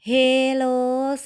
ເຮໂລ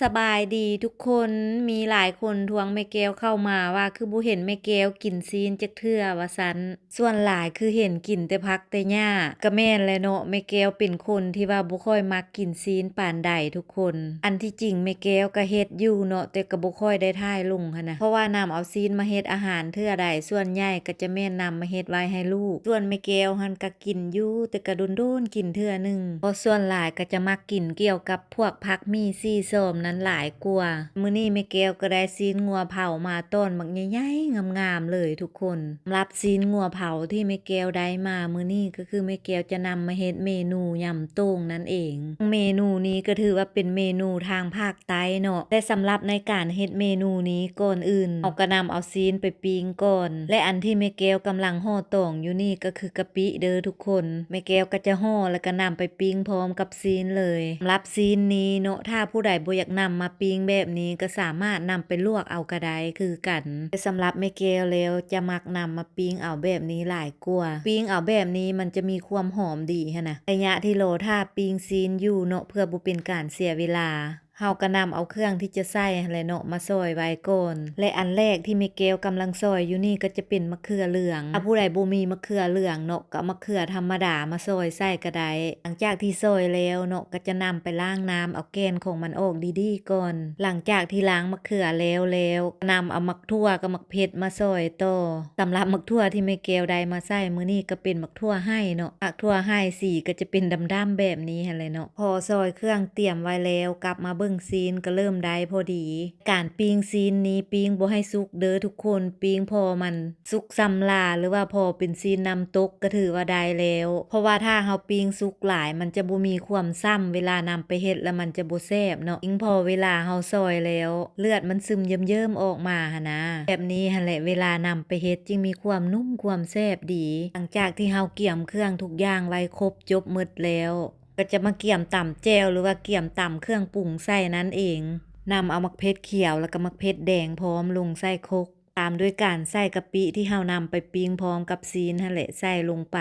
ສະບາຍດີທຸກຄົນ. ມີຫຼາຍຄົນທວງແມ່ແກ້ວເຂົ້າມາວ່າ ຄືບໍ່ເຫັນແມ່ແກ້ວກິນຊີ້ນຈັກເທື່ອວ່າຊັ້ນ. ສ່ວນຫຼາຍຄືເຫັນກິນແຕ່ຜັກແຕ່ຫຍ້າ. ກະແມ່ນແຫຼະເນາະ, ແມ່ແກ້ວເປັນຄົນທີ່ວ່າບໍ່ຄ່ອຍມັກກິນຊີ້ນປານໃດທຸກຄົນ. ອັນທີ່ຈິງແມ່ແກ້ວກະເຮັດຢູ່ເນາະ, ແຕ່ກະບໍ່ຄ່ອຍໄດ້ຖ່າຍລົງຫັ້ນນະ, ເພາະວ່ານຳເອົາຊີ້ນມາເຮັດອາຫານເທື່ອໃດ, ສ່ວນໃຫຍ່ກະຈະແມ່ນນຳມາເຮັດໄວ້ໃຫ້ລູກ. ສ່ວນແມ່ແກ້ວຫັ້ນກະກິນຢູ່, ແຕ່ກະດົນໆກິນເທື່ອໜຶ່ງ, ເພາະສ່ວນຫຼາຍກະຈະມັກກິນກ່ຽວກັບ ພວກຜັກໝີ່ສີ່ຊອມນັ້ນຫຼາຍກວ່າ. ມື້ນີ້ແມ່ແກ້ວກໍໄດ້ຊີ້ນງົວເຜົາມາຕ່ອນບັກໃຫຍ່ໆງາມໆເລີຍທຸກຄົນ. ສຳລັບຊີ້ນງົວເຜົາທີ່ແມ່ແກ້ວໄດ້ມາມື້ນີ້ ກໍຄືແມ່ແກ້ວຈະນຳມາເຮັດເມນູຍຳໂຕ່ງນັ້ນເອງ. ເມນູນີ້ກໍຖືວ່າເປັນເມນູທາງພາກໃຕ້ເນາະ, ແລະ ສຳລັບໃນການເຮັດເມນູນີ້ ກ່ອນອື່ນເຮົາກໍນຳເອົາຊີ້ນໄປປີ້ງກ່ອນ, ແລະ ອັນທີ່ແມ່ແກ້ວກຳລັງຫໍ່ຕອງຢູ່ນີ້ກໍຄືກະປິເດີທຸກຄົນ. ແມ່ແກ້ວກໍຈະຫໍ່ ແລ້ວກໍນຳໄປປີ້ງພ້ອມກັບ ຊີ້ນເລີຍ. ສຳລັບຊີ້ນນີ້ເນາະ, ຖ້າຜູ້ໃດບໍ່ຢາກນຳມາປີ້ງແບບນີ້ ກໍສາມາດນຳໄປລວກເອົາກໍໄດ້ຄືກັນ. ແຕ່ສຳລັບແມ່ແກ້ວແລ້ວ ຈະມັກນຳມາປີ້ງເອົາແບບນີ້ຫຼາຍກວ່າ. ປີ້ງເອົາແບບນີ້ມັນຈະມີຄວາມຫອມດີຫັ້ນນະ. ໄລຍະທີ່ລໍຖ້າປີ້ງຊີ້ນຢູ່ເນາະ, ເພື່ອບໍ່ເປັນການເສຍເວລາ, ເຮົາກໍນຳເອົາເຄື່ອງທີ່ຈະໃສ່ຫັ້ນແຫຼະເນາະ ມາຊອຍໄວ້ກ່ອນ. ແລະ ອັນແລກທີ່ແມ່ແກ້ວກຳລັງຊອຍຢູ່ນີ້ກໍຈະເປັນມະເຂືອເຫຼືອງ. ຖ້າຜູ້ໃດບໍ່ມີມະເຂືອເຫຼືອງເນາະ, ກໍເອົາມະເຂືອທຳມະດາມາຊອຍໃສ່ກໍໄດ້. ຫຼັງຈາກທີ່ຊອຍແລ້ວເນາະ, ກໍຈະນຳໄປລ້າງນ້ຳເອົາແກ່ນຂອງມັນອອກດີໆກ່ອນ. ຫຼັງຈາກທີ່ລ້າງມະເຂືອແລ້ວແລ້ວ, ນຳເອົາໝາກຖົ່ວກັບໝາກເຜັດມາຊອຍຕໍ່. ສຳລັບໝາກຖົ່ວທີ່ແມ່ແກ້ວໄດ້ມາໃສ່ມື້ນີ້ ກໍເປັນໝາກຖົ່ວໄຮ່ເນາະ. ໝາກຖົ່ວໄຮ່ສີກໍຈະເປັນດຳໆແບບນີ້ຫັ້ນແຫຼະເນາະ. ພໍຊອຍເຄື່ອງຕຽມໄວ້ແລ້ວ, ກັບມາເບິ່ງຊີ້ນກໍເລີ່ມໄດ້ພໍດີ. ການປີ້ງຊີ້ນນີ້ ປີ້ງບໍ່ໃຫ້ສຸກເດີທຸກຄົນ, ປີ້ງພໍມັນສຸກຊ່ຳຫຼ້າ ຫຼືວ່າພໍເປັນຊີ້ນນ້ຳຕົກກໍຖືວ່າໄດ້ແລ້ວ. ເພາະວ່າຖ້າເຮົາປີ້ງສຸກຫຼາຍ ມັນຈະບໍ່ມີຄວາມຊ່ຳ, ເວລານຳໄປເຮັດແລ້ວມັນຈະບໍ່ແຊບເນາະ. ຍິ່ງພໍເວລາເຮົາຊອຍແລ້ວ ເລືອດມັນຊຶມເຍິ້ມໆອອກມາຫັ້ນນາ. ແບບນີ້ຫັ້ນແຫຼະ ເວລານຳໄປເຮັດຈຶ່ງມີຄວາມນຸ້ມຄວາມແຊບດີ. ຫຼັງຈາກທີ່ເຮົາກຽມເຄື່ອງທຸກຢ່າງໄວ້ຄົບຈົບໝົດແລ້ວ ກໍຈະມາກຽມຕຳແຈ່ວ ຫຼືວ່າກຽມຕຳເຄື່ອງປຸງໃສ່ນັ້ນເອງ. ນຳເອົາໝາກເຜັດຂຽວ ແລ້ວກໍໝາກເຜັດແດງພ້ອມລົງໃສ່ຄົກ, ຕາມດ້ວຍການໃສ່ກະປິທີ່ເຮົານຳໄປປີ້ງພ້ອມກັບຊີ້ນຫັ້ນແຫຼະ ໃສ່ລົງໄປ,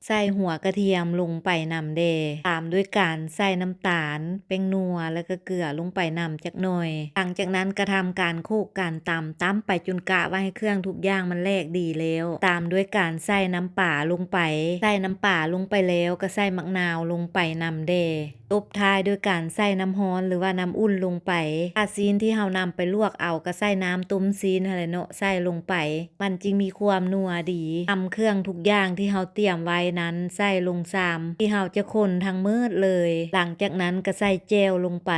ໃສ່ຫົວກະທຽມລົງໄປນຳແດ່, ຕາມດ້ວຍການໃສ່ນ້ຳຕານ, ແປ້ງນົວ ແລ້ວກໍເກືອລົງໄປນຳຈັກໜ່ອຍ. ຫຼັງຈາກນັ້ນກໍທຳການໂຂກການຕຳ, ຕຳໄປຈົນກະວ່າໃຫ້ເຄື່ອງທຸກຢ່າງມັນແຫຼກດີແລ້ວ, ຕາມດ້ວຍການໃສ່ນ້ຳປາລົງໄປ, ໃສ່ນ້ຳປາລົງໄປແລ້ວ ກໍໃສ່ໝາກນາວລົງໄປນຳແດ່. ຕົບທ້າຍດ້ວຍການໃສ່ນ້ຳຮ້ອນ ຫຼືວ່ານ້ຳອຸ່ນລົງໄປ. ຖ້າຊີ້ນທີ່ເຮົານຳໄປລວກເອົາ ກໍໃສ່ນ້ຳຕົ້ມຊີ້ນຫັ້ນແຫຼະເນາະ ໃສ່ລົງໄປ, ມັນຈຶ່ງມີຄວາມນົວດີ. ນຳເຄື່ອງທຸກຢ່າງທີ່ເຮົາຕຽມໄວ້ນັ້ນໃສ່ລົງຊາມ ທີ່ເຮົາຈະຄົນທັງໝົດເລີຍ. ຫຼັງຈາກນັ້ນກໍໃສ່ແຈ່ວລົງໄປ,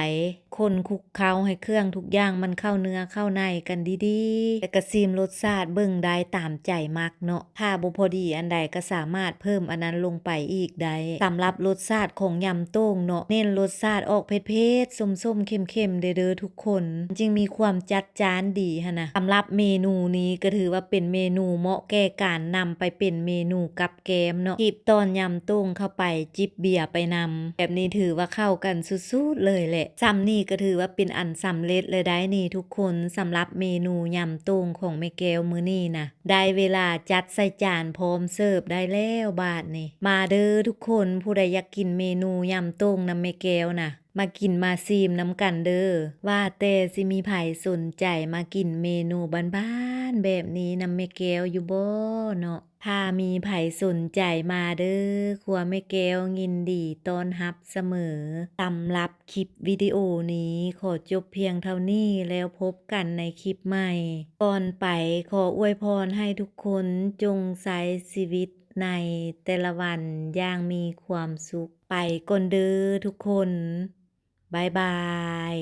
ຄົນຄຸກເຄົ້າໃຫ້ເຄື່ອງທຸກຢ່າງມັນເຂົ້າເນື້ອເຂົ້າໃນກັນດີໆ ແລ້ວກໍຊີມລົດຊາດເບິ່ງໄດ້ຕາມໃຈມັກເນາະ. ຖ້າບໍ່ພໍດີອັນໃດກໍສາມາດເພີ່ມອັນນັ້ນລົງໄປອີກໄດ້. ສຳລັບລົດຊາດຂອງຍຳໂຕ່ງເນາະ, ເນັ້ນລົດຊາດອອກເຜັດໆ ສົ້ມໆ ເຄັມໆ ເດີ້ໆ ທຸກຄົນ, ຈຶ່ງມີຄວາມຈັດຈ້ານດີຫັ້ນນະ. ສຳລັບເມນູນີ້ກໍຖືວ່າເປັນເມນູເໝາະແກ່ການນຳໄປເປັນເມນູກັບແກ້ມເນາະ, ຈີບຕອນຍຳໂຕ່ງເຂົ້າໄປ, ຈິບເບຍໄປນຳ, ແບບນີ້ຖືວ່າເຂົ້າກັນສຸດໆເລີຍແຫຼະ. ສ່ຳນີ້ກໍຖືວ່າເປັນອັນສຳເລັດແລ້ວໄດ໋ນີ້ທຸກຄົນ, ສຳລັບເມນູຍຳໂຕ່ງຂອງແມ່ແກ້ວມື້ນີ້ນະ. ໄດ້ເວລາຈັດໃສ່ຈານພ້ອມເສີບໄດ້ແລ້ວບາດນີ້. ມາເດີ້ທຸກຄົນ, ຜູ້ໃດຢາກກິນເມນູຍຳໂຕ່ງນຳແມ່ແກ້ວນະ, ມາກິນມາຊີມນຳກັນເດີ້. ວ່າແຕ່ຊິມີໃຜສົນໃຈມາກິນເມນູບ້ານໆແບບນີ້ນຳແມ່ແກ້ວຢູ່ບໍ່ເນາະ? ຖ້າມີໃຜສົນໃຈມາເດີ້, ຄົວແມ່ແກ້ວຍິນດີຕ້ອນຮັບສະເໝີ. ສຳລັບຄລິບວິດີໂອນີ້ຂໍຈົບພຽງເທົ່ານີ້, ແລ້ວພົບກັນໃນຄລິບໃໝ່. ກ່ອນໄປ, ຂໍອວຍພອນໃຫ້ທຸກຄົນຈົ່ງໃຊ້ຊີວິດໃນແຕ່ລະວັນຢ່າງມີຄວາມສຸກ. ໄປກ່ອນເດີ້ທຸກຄົນ. ບາຍບາຍ.